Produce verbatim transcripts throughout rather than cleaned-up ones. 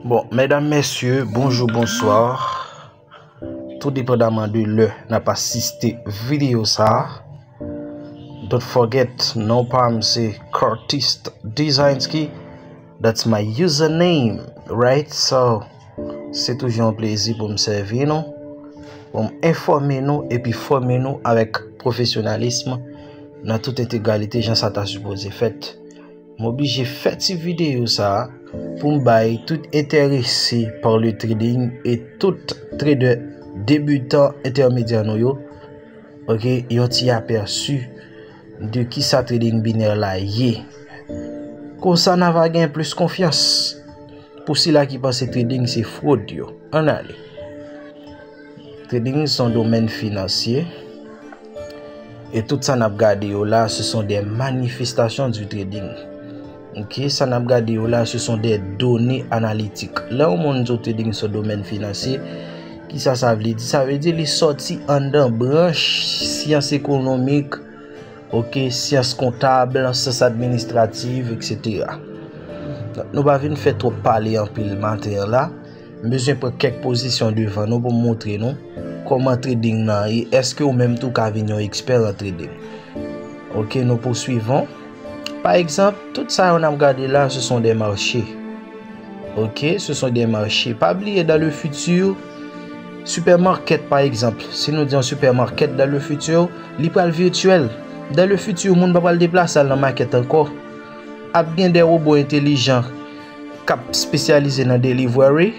Bon, medam, mesye, bonjou, bonswa. Tou depandaman de lè n ap asiste videyo sa a. Don't forget, non pa m se Kartist Designski. That's my username, right? So, se toujou yon plezi pou m sèvi nou, pou m enfòme nou epi fòme nou avèk pwofesyonalis nan tout entegralite jan sa ta sipoze fèt. M oblije fè ti videyo sa a pou m bay tout enterese par le trading e tout trader debutan entèmedyè nou yo, ok, yon ti apèsi de kisa trading binè la ye. Konsa n a va gen plis konfyans pou sila ki panse trading se fwod yo. Ann ale. Trading se yon domèn finansye. E tout sa n ap gade yo la, ce sont des manifestations du trading. Ok, sa n ap gade yo la, ce sont des données analytiques. Lè yon moun di w trading se yon domèn finansye, kisa sa vle di? Sa vle di li sòti anndan branch syans ekonomik, ok, syans kontab, syans administrativ, etsetera. Donk, nou pa vin fè twòp pale anpil maten an la. M bezwen pran kèk pozisyon devan nou pou m montre nou kòman trading nan ye. Èske ou menm tou ka vin yon ekspè nan trading? Ok, nous poursuivons. Pa egzanp, tout sa yo n ap gade la, ce sont des marchés. Ok, ce sont des marchés. Pa bliye, dans le futur, supermarket, pa egzanp, si nou di yon supermarket dans le futur, li pral virtyèl. Dans le futur, moun pa pral deplase al nan makèt ankò. Ap gen de wobo entelijan k ap espesyalize nan delivery.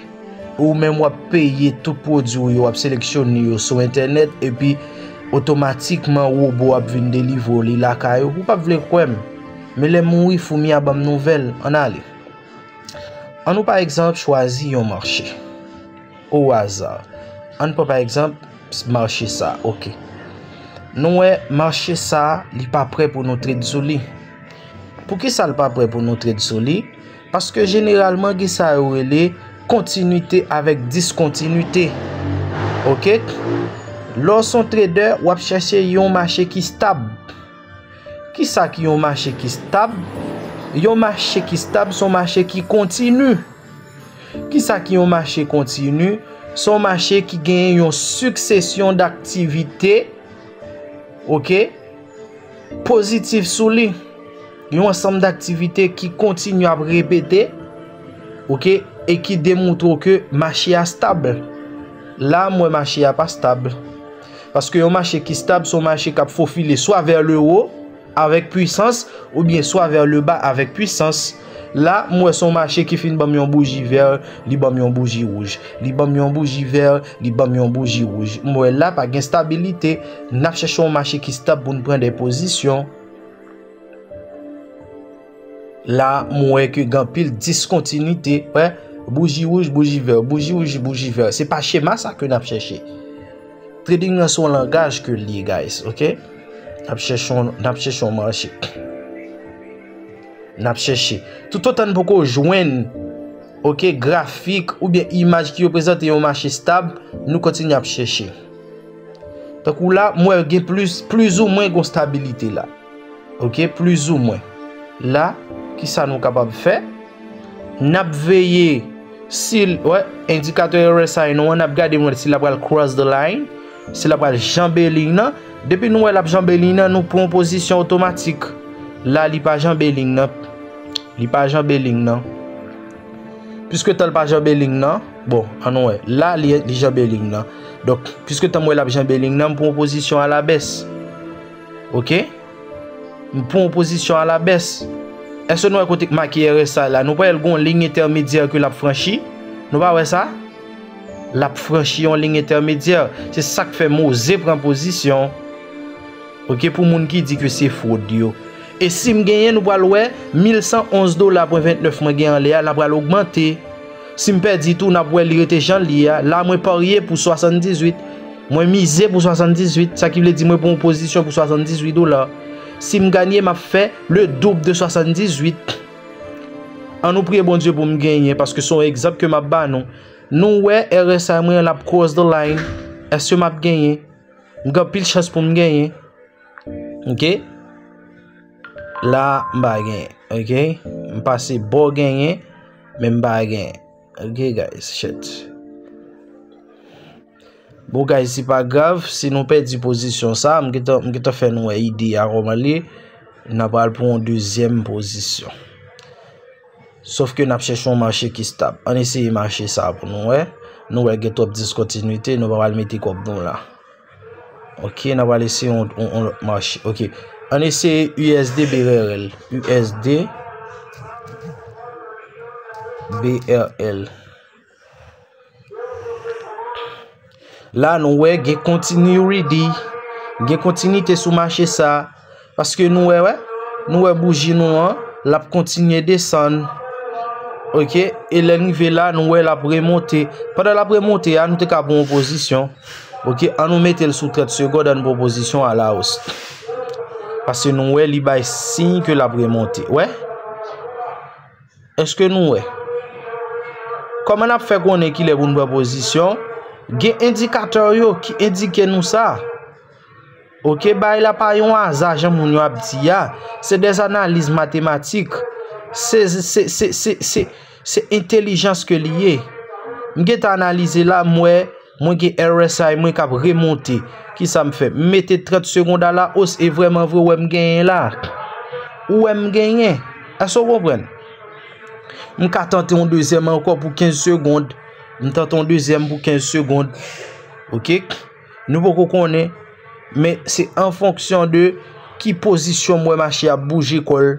Ou menm w ap peye tout pwodui w yo, w ap seleksyone yo sou entènèt, epi otomatikman wobo ap vin delivre w li lakay ou. Ou p ap vle kwè m. Men lè m mouri, foumi a ban m nouvèl. Ann ale. Ann nou pa egzanp chwazi yon mache. O aza. Ann pran pa egzanp mache sa, ok. Nou wè mache sa, li pa prè pou nou trade sou li. Poukisa l pa prè pou nou trade sou li? Paske jeneralman gen sa yo rele kontinite avèk diskontinite. Ok? Lè w se yon trader, w ap chèche yon mache ki stab. Kisa ki yon mache ki stab? Yon mache ki stab se yon mache ki kontini. Kisa ki yon mache kontini? Se yon mache ki genyen yon siksesyon daktivite, ok, pozitif sou li. Yon ansanm daktivite ki kontini ap repete, ok, e ki demontre w ke mache a stab. La, m wè mache a pa stab. Paske yon mache ki stab, se yon mache k ap fofile swa vers le haut, avèk pwisans, oubyen swa vers le bas avèk pwisans. La, m wè se yon mache ki fin ban m yon bouji vè, li ban m yon bouji wouj. Li ban m yon bouji vè, li ban m yon bouji wouj. M wè la pa gen stabilite. N ap chèche yon mache ki stab pou n pran de pozisyon. La, m wè ke gen anpil diskontinite. Wè, bouji wouj, bouji vè, bouji wouj, bouji vè. Se pa chema sa ke n ap chèche. Trading nan se yon langaj ke l ye, guys, ok? N ap chèche yon, n ap chèche yon mache. N ap chèche. Toutotan n poko jwenn, ok, grafik oubyen imaj ki reprezante yon mache stab, nou kontinye ap chèche. Tankou la, m wè gen plis, plizoumwen gon stabilite la. Ok, plizoumwen. La, kisa nou kapab fè? N ap veye si l, wè, endikatè R S I nou an, n ap gade mwen si l ap pral cross the line, si l ap pral janbe liy nan. Depi nou wè l ap janbe liy nan, nou pran yon pozisyon otomatik. La, li pa janbe liy nan. Li pa janbe liy nan. Piske tan l pa janbe liy nan, bon, ann wè. La, li, li janbe liy nan. Donk, piske tan m wè l ap janbe liy nan, m pran yon pozisyon alabès. Ok? M pran yon pozisyon alabès. Èske nou wè kote k make R S I la? Nou pa wè l gon liy entèmedyè ke l ap franchi? Nou pa wè sa? L ap franchi yon liy entèmedyè. Se sa k fè m oze pran pozisyon. Ok, pou moun ki di ke se fwod yo. E si m genyen, nou pral wè mil san onz dola pwen vennèf mwen gen anlè a, l ap pral ogmante. Si m pèdi tou, n ap wè li rete jan l ye a. La, mwen parye pou swasanndizuit. Mwen mize pou swasanndizuit, sa ki vle di mwen pran yon pozisyon pou swasanndizuit dola. Si m ganye, m ap fè le double de swasanndizuit. Ann nou priye Bondye pou m genyen, paske se yon egzanp ke m ap ba nou. Nou wè R S I mwen an, l ap cross the line. Èske m ap genyen? M gen anpil chans pou m genyen. Ok? La, m pa genyen. Ok? M pase bò genyen, men m pa genyen. Ok guys, shit. Bon guys, se pa grav si nou pèdi pozisyon sa, m gentan m gentan fè nou wè ide a kòman l ye. N a pral pou yon dezyèm pozisyon. Sòf ke n ap chèche yon mache ki stab. Ann eseye mache sa pou nou wè. Nou wè gen twòp diskontinite, nou pa pral mete kòb nou la. Ok, n a pral eseye yon, yon, yon lòt mache. Ok. Ann eseye U S D B R L. U S D B R L. La nou wè gen continuity. Gen kontinite sou mache sa. Paske nou wè, wè. Nou wè bouji nou an, l ap kontinye desann. Ok, e lè n rive la, nou wè l ap remonte. Pandan l ap remonte a, nou te ka pran yon pozisyon. Ok, ann nou mete l sou trant segonn, ann pran pozisyon a la hausse. Paske nou wè li bay siy ke l ap remonte. Wè? Èske nou wè? Kòman n ap fè konnen kilè pou n pran pozisyon? Gen endikatè yo ki endike nou sa. Ok, bagay la pa yon aza jan moun yo ap di a. Se des analiz matematik. Se, se, se, se, se, se entelijans ke li ye. M gentan analize la, m wè, mwen gen R S I mwen k ap remonte. Kisa m fè? M mete trant segonn a la hausse e vrèman vre, ou wè m genyen la. Ou wè m genyen. Èske w konprann? M ka tante yon dezyèm ankò pou kenz segonn. M tante yon dezyèm pou kenz segonn. Ok? Nou poko konnen, men se an fonksyon de ki pozisyon m wè mache ap bouje kò l.